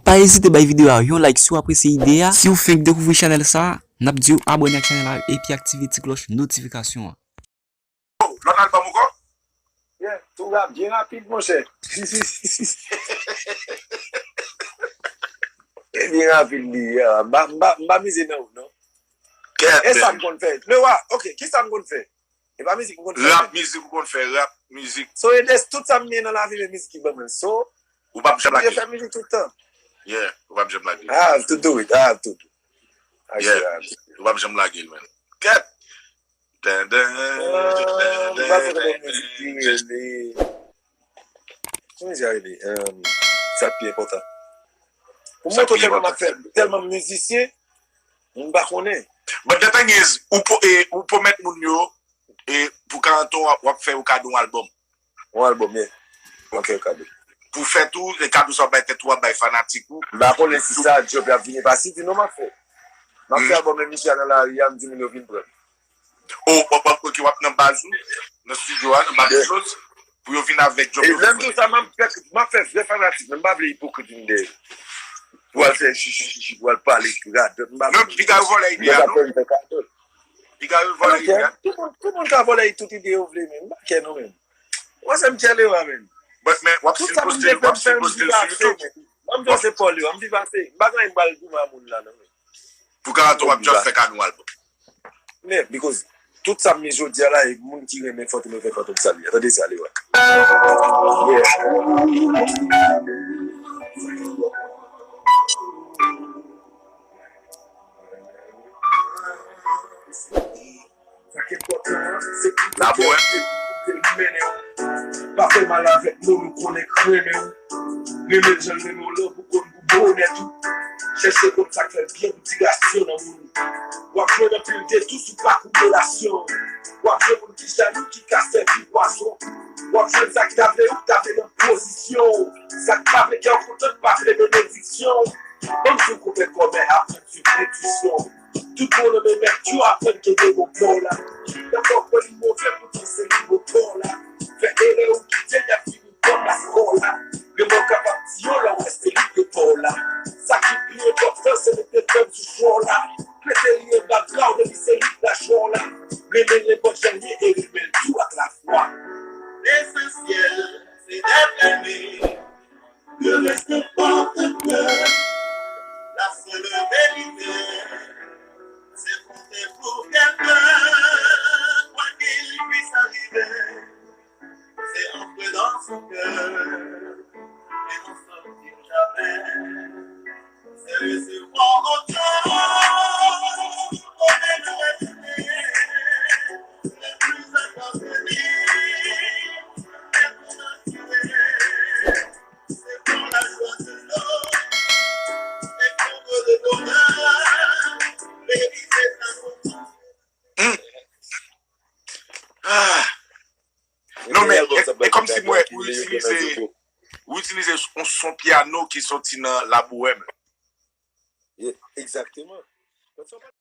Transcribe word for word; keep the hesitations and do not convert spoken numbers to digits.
Pa ezite bay videyo a yon like si w apresye ide a. Si w fenk dekouvri chanèl sa a, n ap di w abòne ak chanèl la epi aktive ti klòch notifikasyon an. Oh, lòt albòm ankò? Yeah, tou ra-, byen rapid, monchè. E byen rapid li ye. M pa, m pa, m pa mize nan ou, non. Kèt, e sa m konn fè. Le wa, ok, ki sa m konn fè? E pa mizik m konn fè. Rap mizik ou konn fè, rap mizik. So, e de tout sa m gen nan lavi, men mizik ki ban mwen. So, ou p ap janm lage. Fè mizik tout tan. Yeah, ou p ap janm lage. I have to do it, I have to do. Yeah, ou p ap janm lage l, man. Kèt! Dandan, dandan, dandan. Ki mizik sa rele? Sa k pi enpòtan. Pou montre w tèlman m ap fè, tèlman m mizisyen, m pa konnen. But the thing is, ou po-, e, ou pwomèt moun yo, e, pou karant an, w ap, w ap fè yo kado yon albòm. Yon albòm, yeah. W ap fè yo kado. Pou fèt ou, e kado sa w ap bay tèt ou, w ap bay fanatik ou. M pa konnen si sa, djòb la ap vini pa City, non, m ap fè. M ap fè albòm, men misye a nan lari a, m di moun yo vin pran. Oh, w ap, w ap, ok, w ap nan baz ou, nan studio a, nan Barbecue Sauce, pou yo vin avèk djòb yo. E lè m di w sa, m ap fè, m ap fè vrè fanatik, men m pa vle ipokrit vin dèyè. Pou al fè chichichichi, pou al pale radòt, m pa vle. Non, piga yo vòlè ide a, non? Piga yo vòlè ide a. Tout moun, tout moun ka vòlè tout ide yo vle, men m pa kè non, men. Mwen se m kè lewa, men. But, men, w ap still poste, w ap still poste l sou YouTube. Ban m di w se Paul yo, m viv ase. M pa gen anyen m pral goumen a moun la, non, men. Pou karant an w ap just fè kado yon albòm. Men, because tout sa m ye jodi a la, e moun ki renmen Fantom yo fè Fantom sa li ye. Tande sa, li wè. Yeah. Sa k enpòtan an, se pou tèt ou, se pou kote l mennen w. Pa fè mal avèk moun ou konnen k renmen w. Renmen l jan l renmen w, love ou konn pou bonè tou. Chèche konn sa k fè l byen pou ti rasyon nan moun. W ap jwenn anpil detou sou pakou relasyon. W ap jwenn moun ki jalou, ki ka sèvi pwazon. W ap jwenn sa ki ta vle ou, ki ta vle nan pozisyon w. Sa k pa vle kè w kontan, k pa vle benediksyon w. Ban m di w konpè kòmè aprann swiv entwisyon w. Tout bon nan men mèt yo, aprann kenbe bon pa w la. Nan fò kwè li move, poutan se li bon pa w la. Fè erè ou kite, y ap fini kòm laskò la. Renmen w kapab di yo lè w wè se li k pa w la. Sa ki pi enpòtan, se mete fèm sou chwa w la. Mete li anba dra w, depi se li k lachwa w la. Renmen l nenpòt jan l ye e renmen l tou ak lafwa. Lesansyèl, se dèt lènmi. Le reste n'importe quoi. La seule vérité, c'est compter pour quelqu'un, quoi qu'il puisse arriver. C'est entrer dans son cœur et n'en sortir jamais. C'est recevoir autant qu'on aimerait donner. Le plus important, c'est lui, c'est pour assurer. Hmm. Ah. Non, men e, e kòmsi mwen, ou itilize, ou itilize yon son pyano ki soti nan La Bohème. Ye, egzakteman.